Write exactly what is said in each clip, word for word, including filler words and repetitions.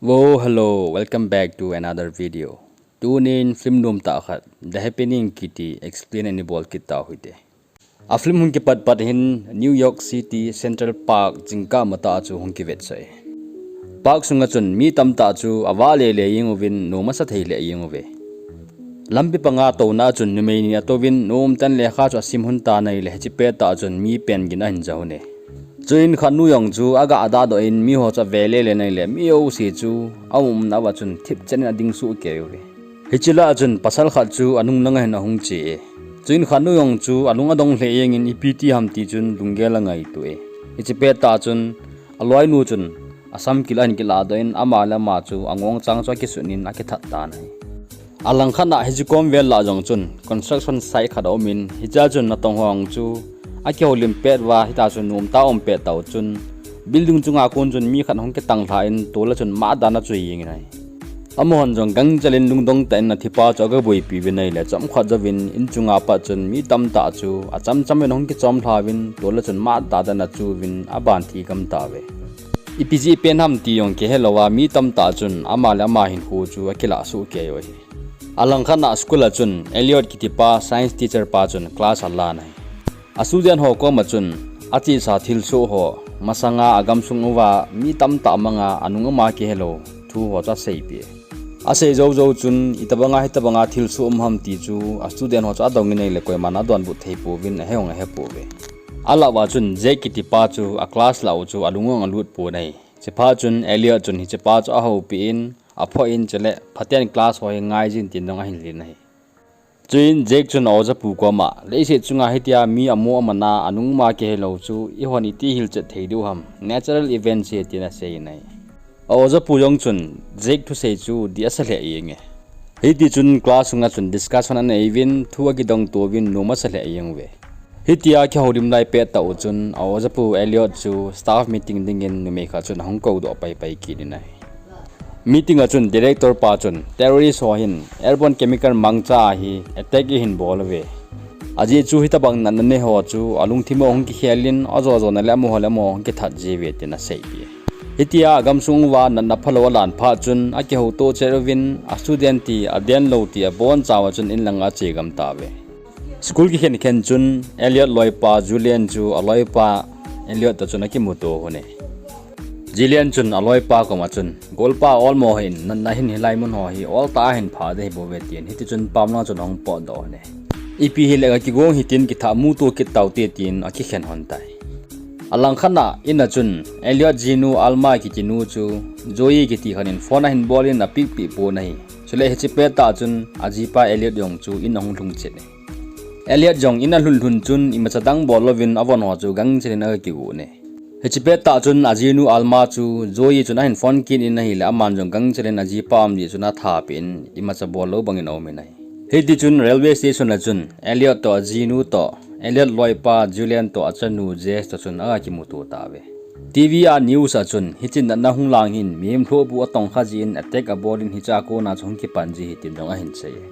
Wo, hello, welcome back to another video. Tunin film nom tah khat, The Happening kiti explain ana bol kit tau hite. A film hung kipat pat hin New York City Central Park jingkah matah chu hung kivetsah e. Park sunga chun mi tamtah chu avah lele jeng uvin nom asa thei lheh jeng uve. Lampi panga touna chun numei ni atouvin nomtah in lekha chu asim lhon tan ahile hiche pettah chun mi pen gin ahin ja lhon e. Chuin khatnu jong chu aga dah doh in miho chu ave lele in ahile mi jouse chu aumna uva chun thipchen in ading soh kei uve. Hiche lah a chun pasal khat chu anung langa hin ahung che e. Chuin khatnu jong chu alung adong lheh jengin ipi ti ham ti chun lunggel angaito e. Hiche pettah chun aloinu chun asam kil ahin kilah doh in ama le ama chu angong chang chu akisut in akithat tan ahi. Alangkhat a hiche kom vel lah jong chun construction site khat aumin hichea chun natong ho jong chu akihoulim pet uva hitia chun nomtah a um pet tah u chun building chunga kon chun mi khat ahung kitang lha in tol a chun matdah in achui jengin ahi. Amahon jong gangchel in lungdong tah in athipa chu aga boipi uvin ahile chomkhat jouvin in chunga pat chun mi tamtah chu achamcham in ahung kichom lha uvin tol a chun matdah in achu uvin aban thi gam tauve. Ipi jeh pen ham ti jong kihe louva mi tamtah chun ama le ama hinkho chu akilah soh kei u ahi. Alangkhat a school a chun Elliot kitipa science teacher pa chun class alan ahi. A student ho koma chun achesa thilsoh ho masanga agamsung uva mi tamtah manga anung ama kihe lou thu ho chu aseipeh e. Asei jou jou chun itobanga hitobanga thilsoh um ham ti chu a student ho chu adong in ahile koiman adonbut thei pouvin ahe jong ahe pouve. Alah uva chun Jack kitipa chu a class lah u chu alung jong alut pon ahi. Chuphat chun Elliot chun hichepa chu ahoupi in aphoh in chule phaten class ho hi ngai jin tin jong ahin len ahi. Chuin Jack chun a ojapu koma leiset chunga hitia mi amoh amana anung ama kihe lou chu eihon iti hilchet thei diu ham, natural event ahi tin asei in ahi. A ojapu jong chun Jack thusei chu dih asa lheh jeng e. Hitichun class sunga chun discussion anei uvin thu akidong to uvin nom asa lheh jeng uve. Hitia kihoulim lai pettah u chun a ojapu Elliot chu staff meeting dingin numei khat chun ahung koudoh paipai kit in ahi. Meeting a chun director pa chun terrorist ho hin airborne chemical mangcha a hi attack eihin bol uve. Ajeh chu hitobang natna nei ho chu alungthim u ahung kikhel in ajo jona le amaho le amaho ahung kithat ji uve tin aseipeh e. Hitia agamsung uva natna phalou alan phat chun akihouto chet uvin a student ti aden lou ti abonchauva chun in langa ache gam tauve. School kikhen khen chun Elliot loipa Julian chu aloipa Elliot toh chun akimuto lhon e. Julian chun aloipa koma chun, golpa olmo hih in, natna hin hilai mun ho hi oltah a hin phah ding ahibouve tin hitichun pamlang chun ahung potdoh lhon e. Ipi hile kakigong hitin kithah muto kit taute tin akikhen lhon tai. Alangkhat a in a chun Elliot jinu Alma kitinu chu Zoe kiti khat in phone ahin bol in apehpeh pon ahi. Chule hiche pettah chun ajipa Elliot jong chu in ahung lhung chet e. Elliot jong in alhun lhun chun imacha dang bol louvin avon ho chu gangchel in aga kigon e. Hiche pettah chun ajinu Alma chu Zoe chun ahin phone kit in ahile aman jong gangchel in ajipa um jeh chun athapeh in imacha bol lou bangin aumin ahi. Hitichun railway station a chun Elliot toh ajinu toh, Elliot loipa Julian toh achanu Jess toh chun aga kimuto tauve. TV a news a chun hiche natna hung lang hin mihem lhohbu atongkha jeh in attack abol in hichea kona chu hung kipan ji ahi tin jong ahin sei e.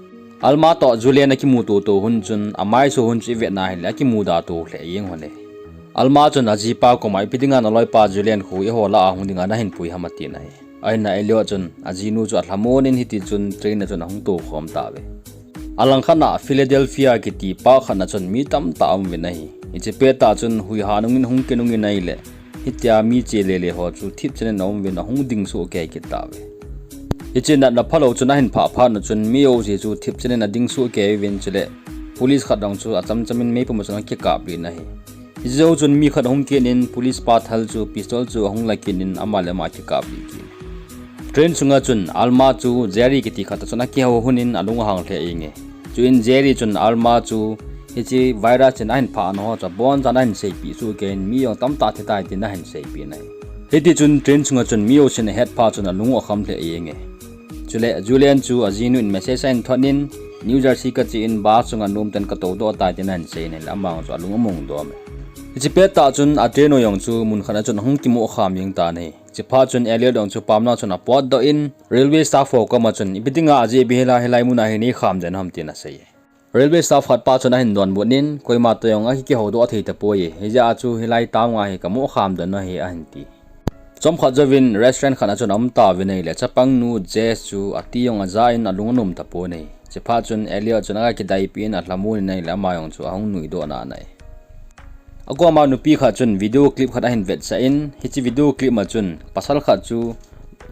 Alma toh Julian akimuto to lhon chun amaiso lhon chu ivet na hile akimuda to lheh jeng lhon e. Alma chun ajipa koma ipi dinga naloipa Julian khu eiho lah a hung dinga nahin pui ham atin ahi. Ahinla Elliot chun ajinu chu alhamon in hitichun train a chun ahung tokhom tauve. Alangkhat a Philadelphia kiti park khat a chun mi tamtah aum uvin ahi. Hiche pettah chun huiha nungin hung kinungin ahile hitia mi che lele ho chu thipchen in aum uvin ahung ding soh kei kit tauve. Hiche natna phalou chun ahin phah phat u chun mi jouse chu thipchen in ading soh kei uvin chule police khat jong chu achamcham in meipum a chun akikap lih in ahi. Hiche jou chun mi khat ahung kit in police pa thal chu pistol chu ahung la kit in ama le ama akikap lih kit in. Train sunga chun Alma chu Jerry kiti khat toh chun akihou lhon in alung ahang lheh jeng e. Chuin Jerry chun Alma chu hiche virus in ahin phah na ho chu abonchan ahin seipeh soh kei in mi jong tamtah thitai tin ahin seipeh in ahi. Hitichun train sunga chun mi jousen ahet phat chun alung u akham lheh jeng e. Chule Julian chu ajinu in message ahin thot in New Jersey kache in bus chunga nomtah in katoudoh tai tin ahin sei in ahile ama jong chu alung among dom e. Hiche pettah chun a train u jong chu mun khat a chun ahung kimoh kham jeng tan ahi. Hiche phat chun Elliot jong chu pamlang chun apotdoh in railway staff ho koma chun ipi dinga ajeh ipi hila hilai muna hi neikham den ham tin asei e. Railway staff khat pa chun ahin donbut in koima toh jong akikihoudoh thei tapoi e, hijeh a chu hilai town a hi kamoh kham den ahi ahin ti. Chomkhat jouvin restaurant khat a chun aum tauvin ahile, chapangnu Jess chu ati jong aja in alung anom tapon ahi. Chuphat chun Elliot chun aga kidaipi in alhamon in ahile, ama jong chu ahung nuidoh nan ahi. Akoma nupi khat chun video clip khat ahin vetsah in, hiche video clip a chun pasal khat chu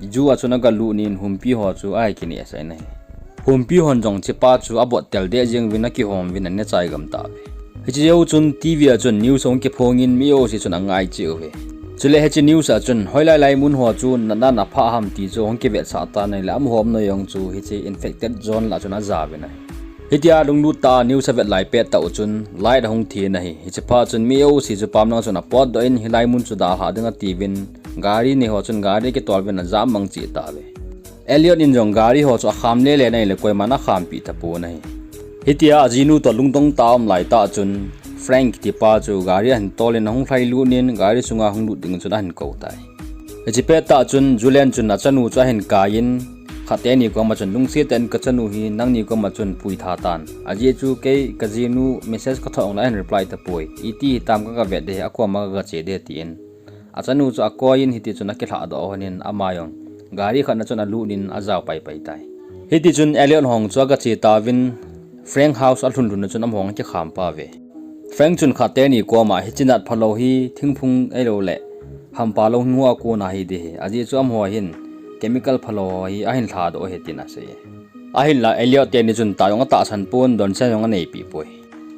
ju a chun aga lut in humpi ho chu ahi kinehsah in ahi. Humpi hon jong chepa chu abot tel deh jeng uvin akihom uvin anechai gam tauve. Hiche jou chun TV a chun news ahung kiphong in mi jouse chun angai cheh uve. Chule hiche news a chun hoilai lai mun ho chu natna aphah ham ti chu ahung kivetsah tan ahile, amaho umna jong chu hiche infected zone lah chun ajauvin ahi. Hitia lunglut tah a news avet lai pettah u chun light ahung thi in ahi. Hiche phat chun mi jouse chu pamlang chun apotdoh in hilai mun chu dalhah ding atiuvin, gari nei ho chun gari akitol uvin ajam mang cheh tauve. Elliot in jong gari ho chu akham lele in ahile koiman akhampeh tapon ahi. Hitia ajinu toh lungdong tah a aum laitah chun Frank kitipa chu gari ahin tol in ahung lhailut in gari sunga hung lut ding chun ahin kou tai. Hiche pettah chun Julian chun achanu chu ahin kai in, khat teni koma chun, lungset tah in kachanu hi nangni koma chun puitha tan. Ajeh chu kei kajinu message kathot jongle ahin reply tapoi. Iti hitam kaga vet ding, akoma kaga che ding, tin achanu chu akoi in hiti chun akilhahdoh lhon in ama jong gari khat na chun alut in ajao paipai tai. Hiti chun Elliot ho chu aga che tauvin Frank house alhun lhun na chun amaho akikham pauve. Frank chun khat teni koma hiche nat phalou hi thingphung ahilouleh hampa lou hung a kona hi ding ahi. Ajeh chu amaho hin chemical phalou ho hi ahin lhadoh ahi tin asei e. Ahinla Elliot teni chun tah jong atahsan pon, donsen jong aneipeh poi.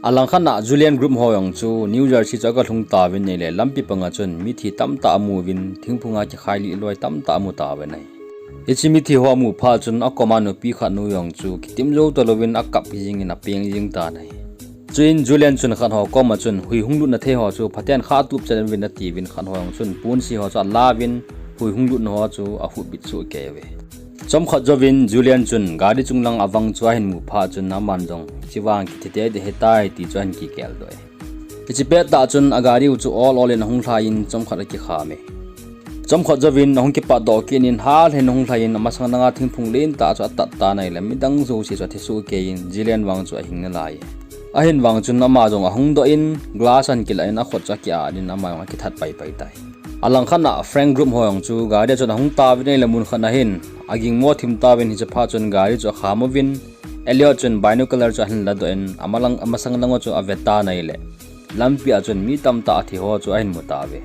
Alangkhat a Julian group ho jong chu New Jersey chu aga lhung tauvin ahile, lampi panga chun mithi tamtah amu uvin, thingphunga kikhai lih loi tamtah amu tauvin ahi. Hiche mithi ho amu phat chun akoma nupi khat nu jong chu kitim jou talouvin akap jing in apeng jing tan ahi. Chuin Julian chun khat ho koma chun hui hung lutna thei ho chu phaten khatup chan uvin atiuvin, khat ho jong chun ponse ho chu alauvin hui hung lutna ho chu ahutbit sohkei uve. Chomkhat jouvin Julian chun gari chunglang avang chu ahin mu phat chun aman jong chuvang kithi tei ding ahitai ti chu ahin kigeldoh e. Hiche pettah chun agari u chu ol ol in ahung lhai in chomkhat akikham e. Chomkhat jouvin ahung kipatdoh kit in halhen ahung lhai in amasang langa thingphung lentah chu atat tan ahile midang jouse chu athi sohkei in Julian vang chu ahing nalai e. Ahin vang chun ama jong ahung doh in glass ahin kilah in akhut chu akiat in ama jong akithat paipai tai. Alangkhat a Frank group ho jong chu gari a chun ahung tauvin ahile mun khat a hin agingmo thim tauvin hiche phat chun gari chu akham uvin Elliot chun binocular chu ahin ladoh in amalang, amasang lang u chu ave tan ahile lampi a chun mi tamtah athi ho chu ahin mu tauve.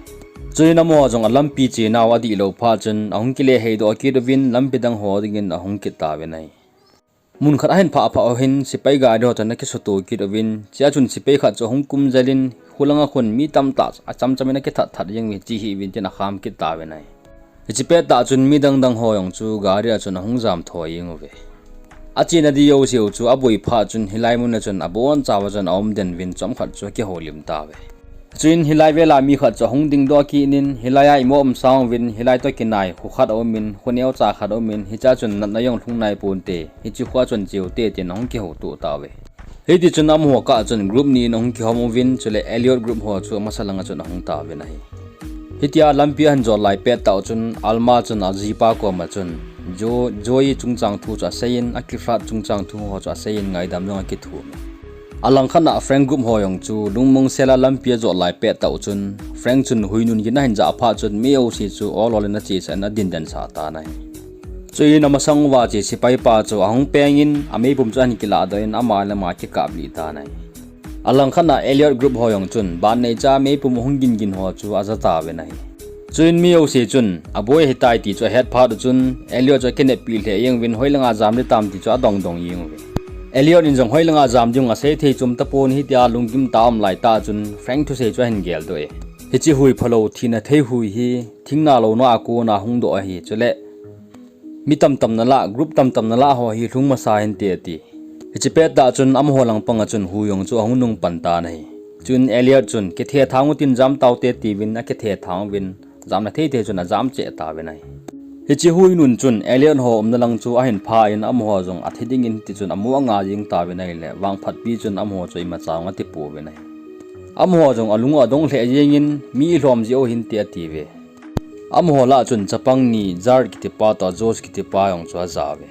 Chuin amaho jong alampi chenau adihlou phat chun ahung kile heidoh kit uvin lampi dang ho dingin ahung kit tauvin ahi. Mun khat ahin phah phah u hin sepai gari ho toh ana kisuto kit uvin, chea chun sepai khat chu ahung kum jel in, khulanga khun mi tamtah achamcham in akithat that jeng uve, che hih uvin tin akham kit tauvin ahi. Hiche pettah chun mi dangdang ho jong chu gari a chun ahung jam tho jeng uve. Achena di jouse u chu aboi phat chun hilai mun a chun abonchauva chun aum den uvin chomkhat chu akihoulim tauve. Chuin hilai vela mi khat chu ahung dingdoh kit in, hilai a imo um sang uvin, hilai toh kinai kho khat aumin, kho neocha khat aumin, hichea chun natna jong lhung nai ponte, hiche khoa chun cheute tin ahung kihouto tauve. Hitichun amaho kah chun group ni in ahung kihom uvin, chule Elliot group ho chu amasa langa chun ahung tauvin ahi. Hitia lampi ahin jot lai pettah u chun Alma chun ajipa koma chun Jo-, Joey chungchang thu chu aseiyin, akiflat chungchang thu ho chu aseiyin ngaidam jong akithum e. Alangkhat a Frank group ho jong chu lungmong sela lampi ajot lai pettah u chun Frank chun huinun gin ahin jah phat chun mi jouse chu ol ol in achesah in adindan sah tan ahi. Chuin amasang uva che sepai pa chu ahung pengin ameipum chu ahin kilahdoh in ama le ama akikaplih tan ahi. Alangkhat a Elliot group ho jong chun ban neicha meipum ahung gingin ho chu aja tauvin ahi. Chuin mi jouse chun aboi ahitai ti chu ahet phat u chun Elliot chu akineppi lheh jeng uvin hoilanga jam ding tam ti chu adongdong jeng uve. Elliot in jong hoilanga jam ding asei thei chu um tapon, hitia lunggim tah a um laitah chun Frank thusei chu ahin geldoh e. Hiche hui phalou thina thei hui hi thingna louna a kona hungdoh ahi, chule mi tamtah nalah, group tamtah nalah ho hi lhung masa hinte ati. Hiche pettah chun amaho langpanga chun hui jong chu ahung nung pan tan ahi. Chuin Elliot chun kithethang utin jam taute tiuvin akithethang uvin jamna theithei chun ajam cheh tauvin ahi. Hiche huinun chun Elliot ho umna lang chu ahin pha in amaho jong athi dingin tichun amu anga jeng tauvin ahile vangphatpi chun amaho chu imacha jong atipouvin ahi. Amaho jong alung u adong lheh jengin mi ilhom jeh u hinte atiuve. Amaho lah chun chapang ni Jared kitipa toh Josh kitipa jong chu ajauve.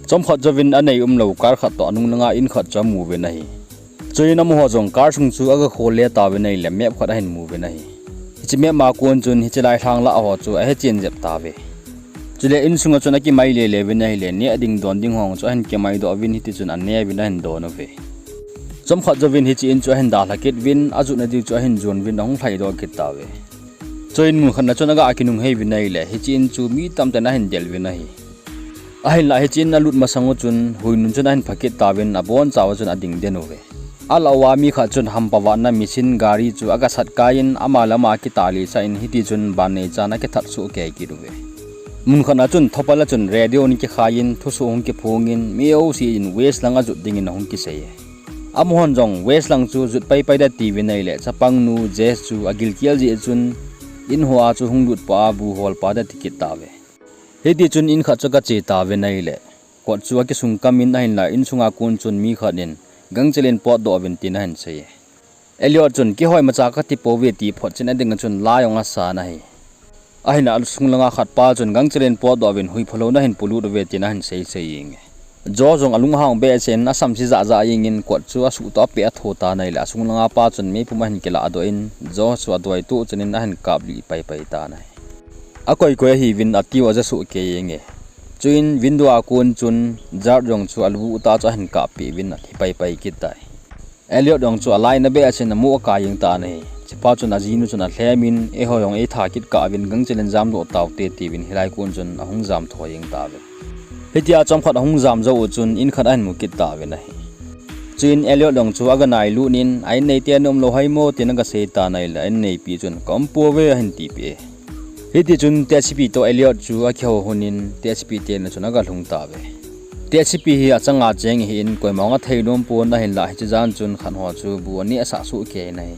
Chomkhat jouvin anei umlou car khat toh anung langa in khat chu amuvin ahi. Chuin amaho jong car sung chu agakhol le tauvin ahile map khat ahin muvin ahi. Hiche map a kon chun hiche lai lhang lah ho chu ahe chen jep tauve. Chule insunga chun akimai lele uvin ahile, neh ding don ding ho chu ahin kimai doh uvin, hiti chun aneh uvin ahin don uve. Chomkhat jouvin hiche in chu ahin dalha kit uvin, ajutna diu chu ahin jon uvin ahung lhai doh kit tauve. Chuin mun khatna chun aga kinunghei uvin ahile, hiche in chu mi tamtah in ahin del uvin ahi. Ahinlah hiche in alut masang u chun, huinun chun ahin pha kit tauvin, abonchauva chun ading den uve. Alah uva mi khat chun hampa vatna machine gari chu aga sat kai in, ama le ama akitah lisah in, hiti chun ban neichan akithat soh kei kit uve. Mun khatna chun thopal a chun radio ana kikhai in, thusoh hung kiphong in, mi jouse in West lang ajot dingin ahung kisei e. Amahon jong West lang chu jot paipai ding atiuvin ahile, chapangnu Jess chu agilkel jeh chun, in hoa chu hung lut pah a bu hol pah ding ati kit tauve. Hiti chun in khat chu aga che tauvin ahile, kot chu akisung kam in ahinlah, insunga kon chun mi khat in gangchel in potdoh uvin tin ahin sei e. Elliot chun, kihoi macha kati pouve ti photchet na dinga chun la jong asan ahi. Ahinlah asung langa khat pa chun gangchel in potdoh uvin, hui phalou nahin polut uve tin ahin sei sei jeng e. Joe jong alunghang behseh in asamse jah jah jeng in kot chu asuhtoh a peh atho tan ahile, asung langa pa chun meipum ahin kiladoh in, Joe chu aduai toh chan in ahin kaplih paipai tan ahi. Akoi koi ahiuvin atiu aja soh kei jeng e. Chuin window a kon chun Judd jong chu alu tah chu ahin kappeh uvin athi paipai kit tai. Elliot jong chu alainat behseh in amoh akai jeng tan ahi. Chuphat chun ajinu chun alhem in, eiho jong eitha kit kah uvin gangchel in jamdoh taute tiuvin hilai kon chun ahung jam thou jeng tauve. Hitia chomkhat ahung jam jou u chun in khat ahin mu kit tauvin ahi. Chuin Elliot jong chu aga nailut in, a inneite ana umlou ham tin aga sei tan ahile, a inneipi chun, ka um pouve ahin tipeh e. Hiti chun tehsepi toh Elliot chu akihou lhon in, tehsepi te inna chun aga lhung tauve. Tehsepi hi achanga cheng ahin, koima jong athei nom pon ahinlah, hiche jan chun khat ho chu bu anehsah soh kei in ahi.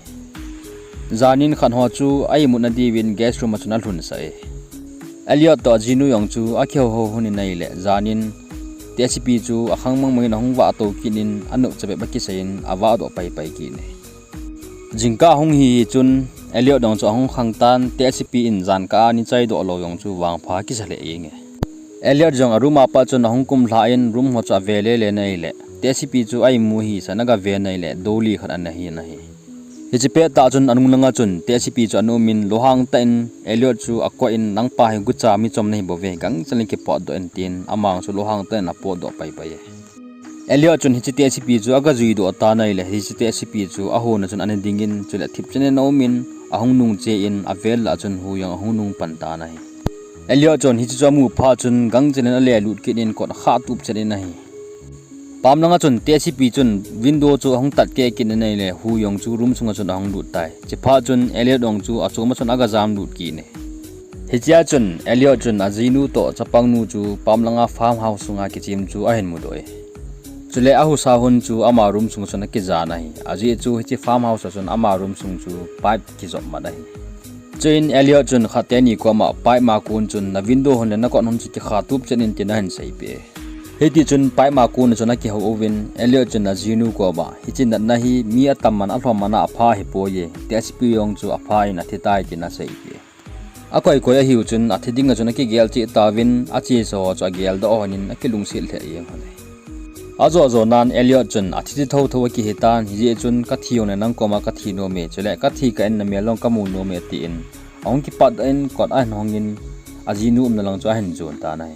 Jan in khat ho chu a imutna diuvin guest room a chun alhunsah e. Elliot toh ajinu jong chu akihou lhon in ahile, jan in tehsepi chu akhang mangmang in ahung vah tou kit in, anop chabep akisei in avahdoh paipai kit e. Jingkah ahung hi chun Elliot jong chu ahung khang tan, tehsepi in jankah a ana chaidoh lou jong chu vangpha akisa lheh jeng e. Elliot jong a room a pat chun ahung kumlhah in room ho chu ave lele in ahile, tehsepi chu a imu ahi san aga vet in ahile, Dolly khat ana hi in ahi. Hiche pettah chun anung langa chun tehsepi chu ana um in, lunghang tah in Elliot chu akoi in, nangpa hi gucha michom nahi bouve, gangchel in kipotdoh in tin, ama jong chu lunghang tah in apotdoh paipai e. Elliot chun hiche tehsepi chu aga juidoh tan ahile, hiche tehsepi chu ahon a chun ana ding in, chule thipchet in ana um in, ahung nung che in, avel lah a chun hu jong ahung nung pan tan ahi. Elliot chun hiche chu amu phat chun gangchel in alelut kit in kot akhah tup chet in ahi. Pam langa chun tehsepi chun window chu ahung tat keh kit in ahile, hu jong chu room sunga chun ahung lut tai. Chuphat chun Elliot jong chu achom a chun aga jamlut kit e. Hichea chun Elliot chun ajinu toh chapangnu chu pam langa farmhouse sunga kichem chu ahin mudoh e. Chule ahusa lhon chu ama room sunga chun akijan ahi. Ajeh chu hiche farmhouse a chun ama room sung chu pipe kijop mat ahi. Chuin Elliot chun khat teni koma pipe a kon chun na window lhon le na kot lhon chu kikha tup chet in tin ahin seipeh e. Hiti chun pipe a kon a chun akihou uvin, Elliot chun ajinu koma, hiche natna hi mi atam man alhom man a apha ahipoi e, tehsepi jong chu apha in athi tai tin aseipeh e. Akoi koi ahiu chun athi dinga chun akigel cheh tauvin, achesa ho chu ageldoh lhon in akilungset lheh jeng lhon e. Ajo jo nan Elliot chun athi thou thou akihi tan, hijeh chun kathi jongle nang koma kathi nom e, chule kathi kah in namel jong kamu nom e tin, ahung kipatdoh in kot ahin hong in, ajinu umna lang chu ahin jon tan ahi.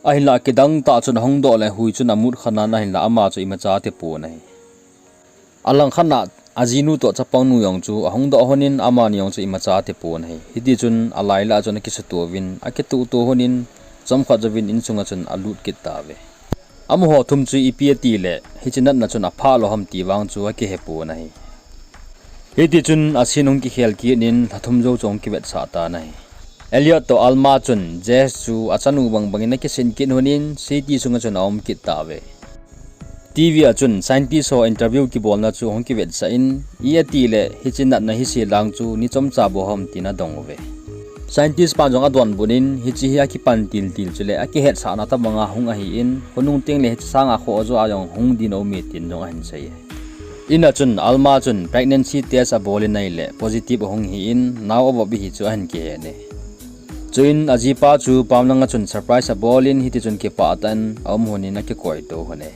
Ahinlah kidang tah chun ahung doh le hui chun amut khan nan ahinlah ama chu imacha ati pon ahi. Alangkhat a ajinu toh chapangnu jong chu ahung doh lhon in amani jong chu imacha ati pon ahi. Hiti chun alai lah a chun akisuto uvin, akituhto lhon in chomkhat jouvin insunga chun alut kit tauve. Amaho thum chu ipi atile, hiche natna chun aphah lou ham ti vang chu akihe pon ahi. Hiti chun a scene hung kikhel kit in lha thum jou chu hung kivetsah tan ahi. Elliot toh Alma chun Jess chu achanu bang bang in akisem kit lhon in city sunga chun aum kit tauve. TV a chun scientist ho interview kibolna chu hung kivetsah in, ipi atile hiche natna hise lang chu ni chomcha bou ham tin adong uve. Scientist pan jong adonbut in, hiche hi akipan til til chule akihetsahna tobang a hung ahin, khonung tengle hiche sanga khoh joh a jong hung ding aume tin jong ahin sei e. In a chun Alma chun pregnancy test abol in ahile positive ahung hi in, nao avop ahi chu ahin kihen e. Chuin ajipa chu pam langa chun surprise abol in, hiti chun kipah tah in aum lhon in akikoi tou lhon e.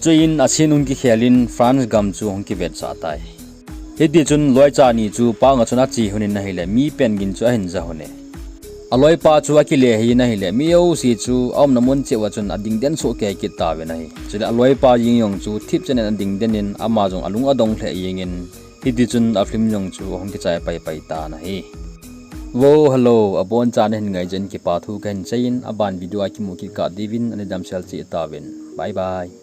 Chuin a scene hung kikhel in France gam chu hung kivetsah tai. Hiti chun loicha ni chu panga chun ache lhonin ahile, mi pen gin chu ahin ja lhone. Aloipa chu akile lhonin ahile, mi jouse chu aumna mun cheh uva chun ading den soh kei kit tauvin ahi. Chule aloipa jeng jong chu thipchen in ading den in ama jong alung adong lheh jengin, hiti chun a film jong chu ahung kichai pai pai tan ahi. Wo, hello, abonchan nahin ngai jeh in kipa thu kahin seiyin, aban video a kimu kit kah diuvin, ana damsel cheh tauvin. Bye bye.